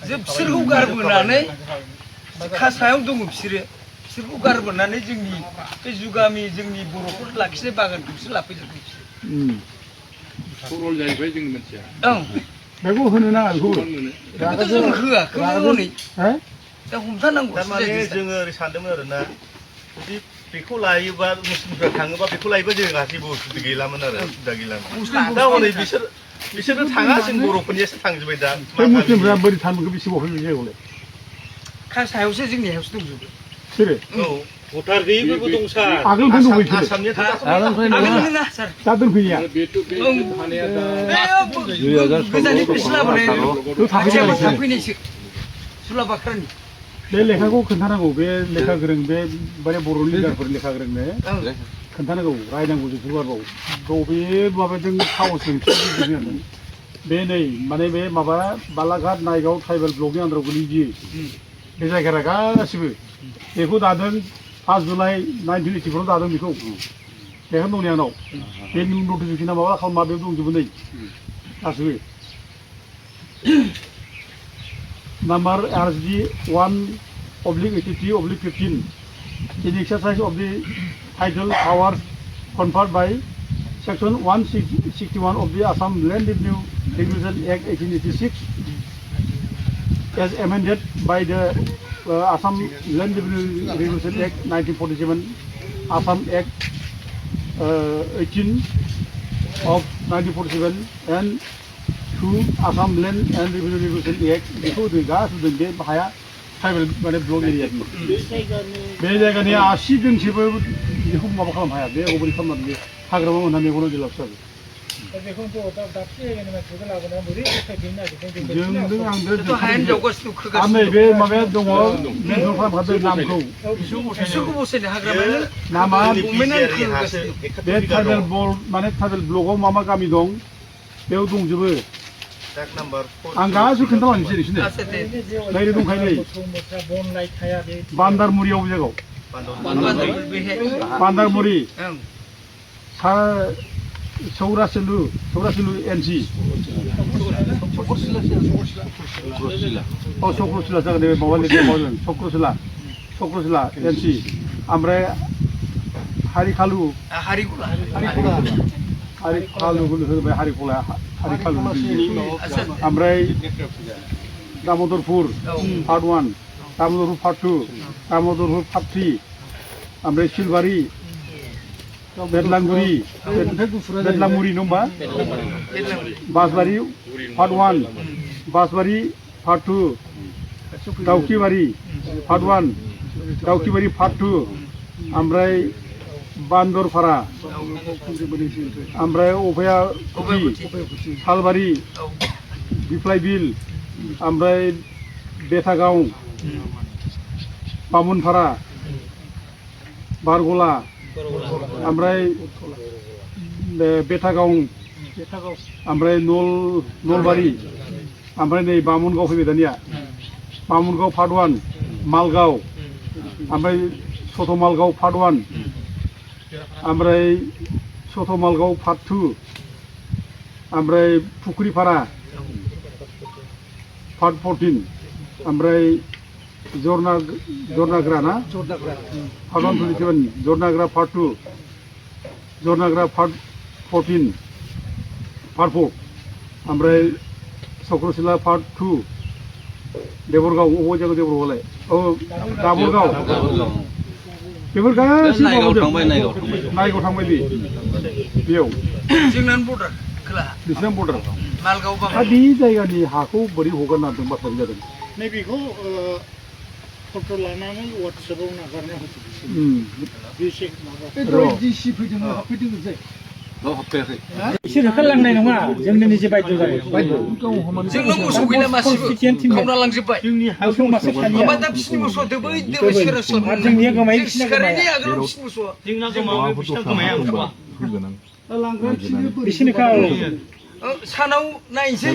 जे बिसोरखौ गारबोनानै खासायाव दङ बिसोरखौ गारबोनानै जोंनि बे जुगामि जोंनि बर'फोर लाखिनाय बागानखौ बिसोर लाफैजोबबाय सरल जाहैबाय जोंनि मानसिया ओं बेखौ होनो नाङा बेखौ बेखौथ' जों होआखैमोन हनै दा हमथानांगौ थारमाने जोङो ओरै सानदोंमोन आरोना जुदि बेखौ लायोबा मुस्लिमफ्रा थाङोबा बेखौ लायोबा जों गासैबो उसुबिदा गैलामोन आरो उसुबिदा गैलामोन दा हनै बिसोरो थाङा जों बर'फोरनियासो थांजोब्बाय दा बे मुस्लिमफ्रा बोरै थांखो बेसे बाव फैबाय जायगायावलाय खासायावसो जोंनि हायावसो दंजोबो सोरो औ भटार गैयिफोरबो दं सार आगोलनिफ्रायनो दंबाय आसामनिया आगोल नङा सार दा दोनफैनाया गोजाननिफ्रायसो लाबोनाय खाथियाबो थाफैनायसो सुलाबाख्रानि बे लेखाखौ खोन्थानांगौ बे लेखा गोरों बे माने बर' लिडारफोर लेखा गोरोंनो खोन्थानांगौ रायनांगौ जों गुवारबाव बबे माबाजों थावजों बे नै माने बे माबा बालाघाट नायगाव ट्राइबेल ब्लकनि आन्दाराव गोलैयो बे जायगाया गासिबो बेखौ दादों 5 जुलाइ 1984 दादों बेखौ लेखा दंनि आंनाव बे नटिफिकेसना माबा खालामा बेयाव दंजोबो नै गासिबो Number RSG 1/83/15 in exercise of the title powers conferred by Section 161 of the Assam Land Revenue Regulation Act 1886 as amended by the Assam Land Revenue Regulation Act 1947, Assam Act 18 of 1947 and to Assam Land and Revenue Regulation Act बेखौ जों गासिबो बे हाया tribal माने block एरियानि बे जायगानि 80 जोनसोबो बेखौ माबा खालामनो हाया बे अबरि खालामनानै बे हाग्रामा मोनना मेगनाव दिलाबसाबो जोंजों आंजों आरो नैबे माबाया दङ मेनसन खालामखादों नामखौ बिसोरखौ बसायनो हाग्रामायानो नामा गभर्नमेन्टआनो बे ट्राइबेल माने ट्राइबेल ब्लकआव मा मा गामि दं बेयाव दंजोबो आं गासिबो खोन्थालांनोसै नोंसोरनो नायनो दंखायो नै बान्दारमुरियाव जायगायाव बान्दारमुरि सौरासिलु एनसि चक्रसिला जागोन दे माबा लिरनाय चक्रसिला एनसि ओमफ्राय हारिखालु होबाय हारिखला ओमफ्राय Damodarpur part 1 Damodarpur part 2 Damodarpur part 3 ओमफ्राय सिलबारि बेदलांगुरि नङा होमबा बासबारि पार्ट 1 बासबारि पार्ट 2 दाउखिबारि पार्ट 1 दाउखिबारि पार्ट 2 ओमफ्राय बान्दरपारा ओमफ्राय अफाया सालबारि बिफ्लाय बिल ओमफ्राय बेथागाव बामुनपारा बारगला ओमफ्राय बेथागाव ओमफ्राय नलबारि ओमफ्राय नै बामुनगाव फैबाय दानिया बामुनगाव पार्ट 1 मालगाव ओमफ्राय सथमालगाव पार्ट 1 ओमफ्राय सथमालगाव पार्ट 2 ओमफ्राय फुख्रिपारा पार्ट 14 ओमफ्राय जरनाग्रा ना पार्ट 127 जरनाग्रा पार्ट 2 जरनाग्रा पार्ट 14 पार्ट 4 ओमफ्राय चक्रसिला पार्ट 2 देबरगाव अबाव जायगायाव देबरगावलाय दाबरगाव बेफोर गासिबो नायगाव थांबाय बेयाव जोंनानो बर्डार खोला बिसिना बर्डार मालगाव दा बे जायगानि हाखौ बोरै हगारना दों बाथ्रा जादों नैबेखौ फट' लानानै वाट्सएपआव नागारना होदों डिसि फैदों हाबफैदों जाय हाबफैयाखै बिसोर होखारलांनाय नङा जोंनो निजे बायद' जागोन जोंनाव मोसौ गैला मासेबो खावना लांजोब्बाय जोंनि हाउसआव मासे थालिया दा बिसिनि मोसौआ दोबै सेरासोन जोंनिया गोमायो बिसिना सिखारनायनि आगोलाव बिसिनि मोसौआ जोंना गोमायो बिसिना गोमाया बिसिनिखा सानाव नायनोसै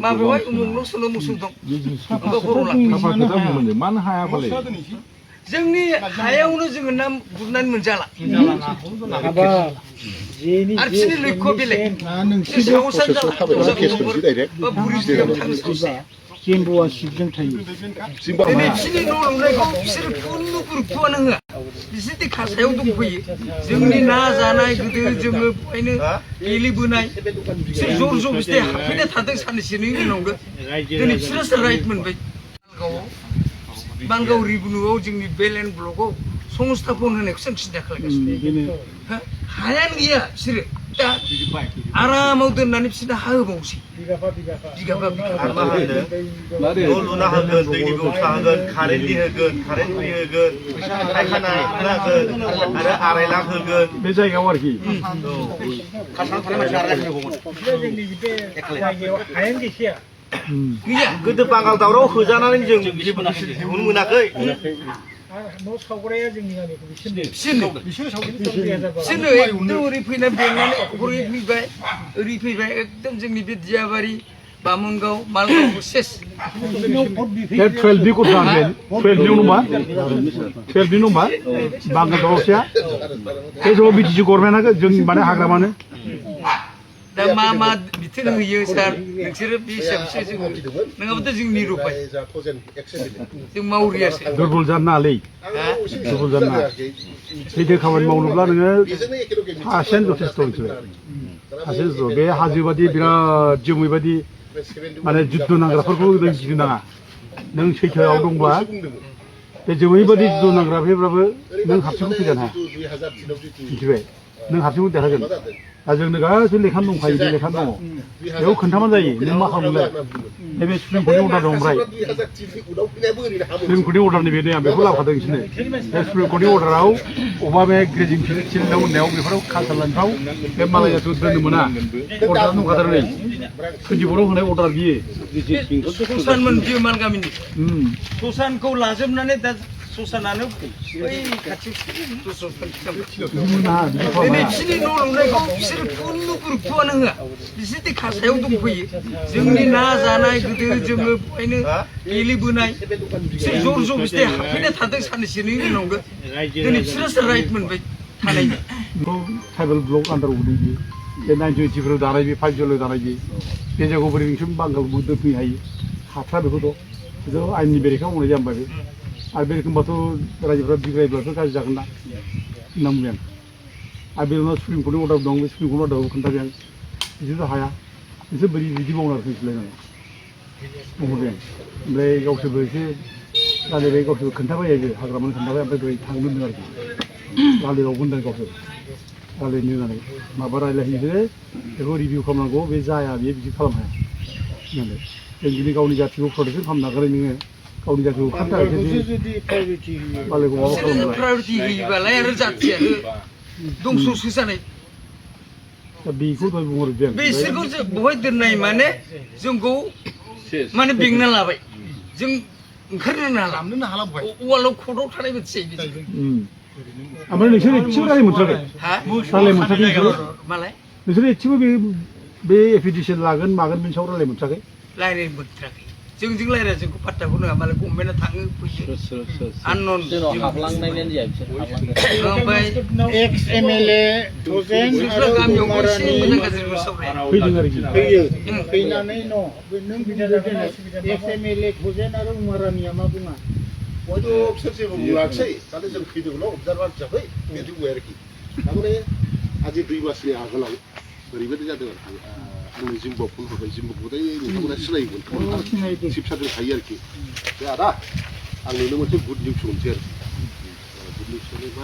माबायावहाय उमुगनाव सोनो मोसौ दं मानो हाया फालाय जोंनि हायावनो जोङो ना गुरनानै मोनजाला आरो बिसोरनि लक्ष्य बेलेग सावसा जाला बुरि थांनो सावसाया जेम्बुआ सिटजों थायो दिनै बिसोरनि न' लुनायखौ बिसोरो खुनु गुरुत्वआनो होआ बिसोरनि खासायाव दंफैयो जोंनि ना जानाय गोदो जोङो बेहायनो गेलेबोनाय बिसोर जर जर बिसोर हाबफैना थादों साननैसोनि उनावनो दिनै बिसोरसो राइट मोनबाय बांगाव रिबुनुआव जोंनि बेल एन्ड ब्लकआव संस्थापन होनायखौ जों सिन्था खालामगासिनो हायानो गैया बिसोरो दा आरामाव दोननानै बिसोरनो हा होबावसै बिगाबा आरो मा होनदों न' लुना होगोन दैनि बेबस्था होगोन कारेन्टनि होगोन कारेन्टनि होगोन फायखाना होगोन आरो आराय लाख होगोन बे जायगायाव आरोखि हायानो गैखाया गैया गोदो बांगाल दावराव होजानानै जों जेबो दिहुननो मोनाखै न' सावग्राया जोंनि गामिखौ बिसोरनो बिसोरनो एकदम ओरै फैना बेंनानै हरै फैबाय ओरै फैबाय एकदम जोंनि बे दियाबारि बामोनगाव मालगाव सेस बे 12 गथा 12 नङा 12 नङा बांगाल दावरावसिया बे समाव बिटिसि गभर्नमेन्टआ जों माने हाग्रामानो दा मा बिथोन होयो सार नोंसोरो बे हिसाबसो जोङो नङाबाथ' जों निरुपाय जों मावरियासो दुर्बल जानो नाङालै दुर्बल जानो नाङा सैथो खामानि मावनोब्ला नोङो हासेन जथेस्थ' मिथिबाय हासेन जथेस्थ' बे हाजो बादि बिराद जोमै बादि माने जुद्ध नांग्राफोरखौ नों गिनो नाङा नों सैथोआव दंब्ला बे जोमै बादि जुद्ध नांग्राफोरब्लाबो नों हारसिंखौ फैजानो हाया मिथिबाय नों हारसिंखौ देरहागोन दा जोंनो गासैबो लेखा दंखायो बे लेखा दङ बेयाव खोन्थाबानो जायो नों मा खालामोलाय नैबे सुप्रिम कर्टनि अर्डार दं ओमफ्राय सुप्रिम कर्टनि अर्डारनि बेनो आं बेखौ लाबोखादों बिसोरनो बे सुप्रिम कर्टनि अर्डाराव अबेबा बे ग्रेजिं फिल्डआव होननायाव बेफोराव कालसार लाइनफ्राव बे मालाय जाथिखौ दोननो मोना अर्डार दंखादों नै 24 होनाय अर्डार बियो ससानमोन बियो मान गामिनि ससानखौ लाजोबनानै दा ससानानो बै खाथियाव दिनै बिसोरनि न' लुनायखौ बिसोरो खुनु गुरुत्वआनो होआ बिसोरनि खासायाव दंफैयो जोंनि ना जानाय गोदो जोङो बेहायनो गेलेबोनाय बिसोर जर जर बिसोर हाबफैना थादों साननैसोनि उनावनो दिनै बिसोरसो राइट मोनबाय थानायनि ट्राइबेल ब्लक आन्दाराव गोलैयो बे 1980 दानाय बे 5 जुलाइ दानाय बे जायगायाव बोरै नोंसोर बांगालबो दोनफैनो हायो हाथ्रा बेखौथ' आयेननि बेरेखा मावनाय जाबाय बे आरो बे रोखोमबाथ' रायजोफ्रा बिग्रायब्लाथ' गाज्रि जागोन ना होनना बुंबाय आं आरो बे उनाव सुप्रिम कर्टनि अर्डार दं बे सुप्रिम कर्टनि अर्डारखौ खोन्थाबाय आं बिदिथ' हाया बिसोर बोरै बिदि मावनो आरो फैसलायनानै बुंहरबाय आं ओमफ्राय गावसोरबो एसे रायलायबाय गावसोरबो खोन्थाबाय आरो हाग्रामानो खोन्थाबाय ओमफ्राय बोरै थांनो होनदों आरोखि रायलायबावगोन होनदों गावसोर रायलायनो होननानै माबा रायलायहैदो बेखौ रिभिउ खालामनांगौ बे जाया बे बिदि खालामनो हाया होननानै जों दिनै गावनि जाथिखौ प्रटेक्सन खालामनो नागारै नोङो गावनि जाथिखौ खान्था मालायखौ माबा खालामबाय प्रायरिटि होयोबालाय आरो जाथियानो दंस'सो जानाय दा बेखौ दहाय बुंहरदों जों बिसोरखौ बहाय दोननाय माने जोंखौ माने बेंना लाबाय जों ओंखारनो हाला वालाव कर्टआव थानाय बायदिसै ओमफ्राय नोंसोर एसेबो रायलाय मोनथाराखै रायलाय मोनथाराखै मालाय नोंसोर एसेबो बे एफिडेभिट लागोन मागोन बेनि सायाव रायलाय मोनथाराखै रायलायनो मोनथाराखै जोंजों रायलाया जोंखौ पात्ताखौ नङा मालाय गभर्नमेन्टआ थाङो फैयो आननन ओमफ्राय एक्स एमएलए गामियावबो एसे मोजां गाज्रिबो सावराया फैदों आरोखि फैनानै न' नों एक्स एमएलए थजेन आरो उमारानिया मा बुङा हयथ' सोर जेबो बुङाखिसै खालि जों फैदोंल' अबजारभार हिसाबै बिदि बुंबाय आरोखि थारमाने आजि 2 मासनि आगोलाव ओरैबायदि जादों आरोखि आंनि जिम्बुआव फन हरबाय जिम्बुखौथाय नोंथांमोना सिनायोमोन सिपसारजों थायो आरोखि बे आदा आं नोंनो मोनसे गुड निउस मोनसै आरोखि गुड निउस मा